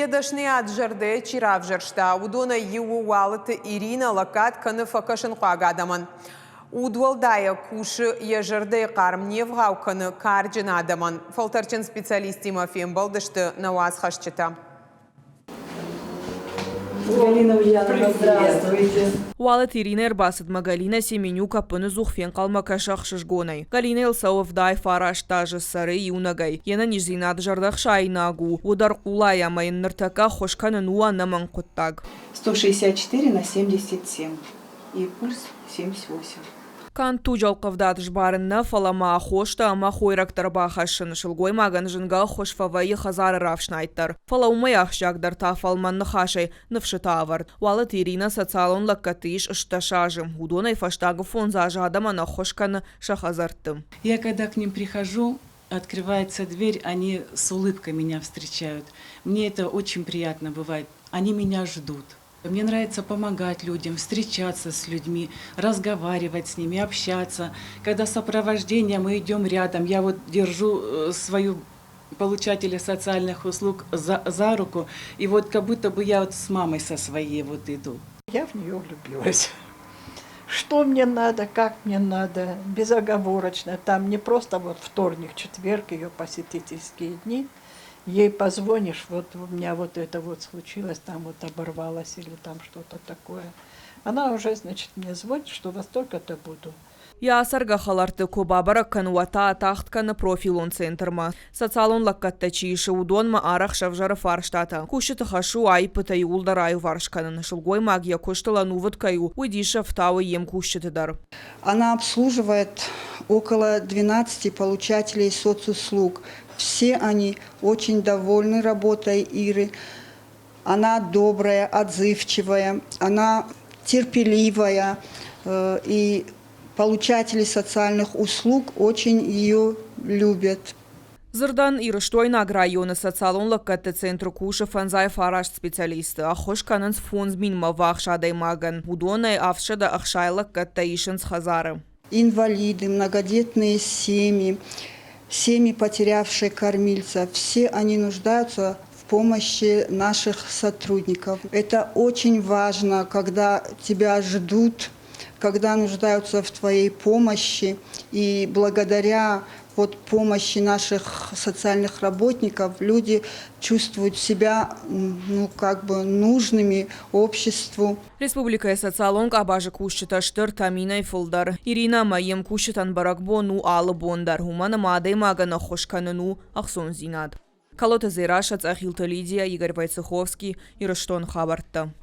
Йӕ дӕсныйад зӕрдӕйӕ чи равзӕрста, уыдонӕй иу у Уалыты Иринӕ, лӕггад кӕны фӕкӕсынхъуаг адӕмӕн. Удуӕлдайӕ кусы, йӕ зӕрдӕйы хъарм не вгъау кӕны карджын адӕмӕн. Фӕлтӕрджын специалисттимӕ фембӕлдысты нӕ уацхӕсджытӕ. Галина Ульянова, здравствуйте. Уалыты Иринӕ ӕрбацыдмӕ Галинӕ Семенюк ӕппыныдзух фенхъӕлмӕ кӕсы ӕхсызгонӕй. Галинӕйыл цӕуы 79 азы, цӕры иунӕгӕй. Йе нӕниздзинад зӕрдӕхсаинаг у, уыд ӕрхъулайы ӕмӕ йын ныртӕккӕ ӕххуыс кӕнын у ӕнӕмӕнг хъуыддаг. 164 на 77 и пульс 78. Канд туджы ӕлхъывдад сбарын нӕ, фӕлӕ ма хостӕ ӕмӕ хойрӕгтӕ ӕрбахӕссын сылгоймагӕн зынгӕ ӕххуыс фӕвӕййы хӕдзары рафснайд дӕр. Фӕлӕ уымӕй ахсджиагдӕр та фӕлмӕн ныхасӕй ныфсытӕ ӕвӕрд. Уалыты Иринӕ социалон лӕггӕдты ис 18 азы. Уыдонӕй фӕстаг фондз азы адӕмӕн ӕххуыс кӕны сӕ хӕдзӕртты. Я когда к ним прихожу, открывается дверь, они с улыбкой меня встречают. Мне это очень приятно бывает. Они меня ждут. Мне нравится помогать людям, встречаться с людьми, разговаривать с ними, общаться. Когда сопровождение, мы идем рядом, я вот держу свою получателя социальных услуг за руку, и вот как будто бы я вот с мамой со своей вот иду. Я в нее влюбилась. Что мне надо, как мне надо, безоговорочно. Там не просто вот вторник, четверг, ее посетительские дни. Ей позвонишь, вот у меня вот это вот случилось, там вот оборвалось или там что-то такое. Она уже, значит, мне звонит, что во столько-то буду. Йӕ ацӕргӕ хӕлӕртты куы бабӕрӕг кӕны, уӕд та атагъд кӕны профилон центрмӕ. Социалон лӕггӕдтӕ чи исы, уыдонмӕ арӕх сӕвзӕры фарстатӕ. Кусджыты хӕс у аиппытӕ иууылдӕр аиуварс кӕнын. Сылгоймаг йӕ куыстыл ӕнувыд кӕй у, уый дисы ӕфтауы йе мкусджыты дӕр. Она обслуживает около 12 получателей соцуслуг. Все они очень довольны работой Иры. Она добрая, отзывчивая, она терпеливая, и получатели социальных услуг очень ее любят. Дзырдӕн, Ирыстойнаг районы социалон лӕггӕдты центры кусы 59 специалисты, ӕххуыс кӕнынц 5000-мӕ ввахс адӕймагӕн. Уыдонӕй 760 лӕггӕдтӕ исынц хӕдзары. Инвалиды, многодетные семьи, семьи, потерявшие кормильца, все они нуждаются в помощи наших сотрудников. Это очень важно, когда тебя ждут, когда нуждаются в твоей помощи. И благодаря вот помощи наших социальных работников люди чувствуют себя, ну, как бы нужными обществу. Республикӕйы социалон къабазы кусджытӕ сты 3 минӕй фылдӕр. Иринӕ ӕмӕ йе мкусджытӕн бӕрӕгбон у алы бон дӕр, уымӕн ӕмӕ адӕймагӕн ӕххуыс кӕнын у ӕхцондзинад. Калоты Дзерассӕ, Цъӕхилты Лидия, Игорь Войцеховский, Ирыстон хабӕрттӕ.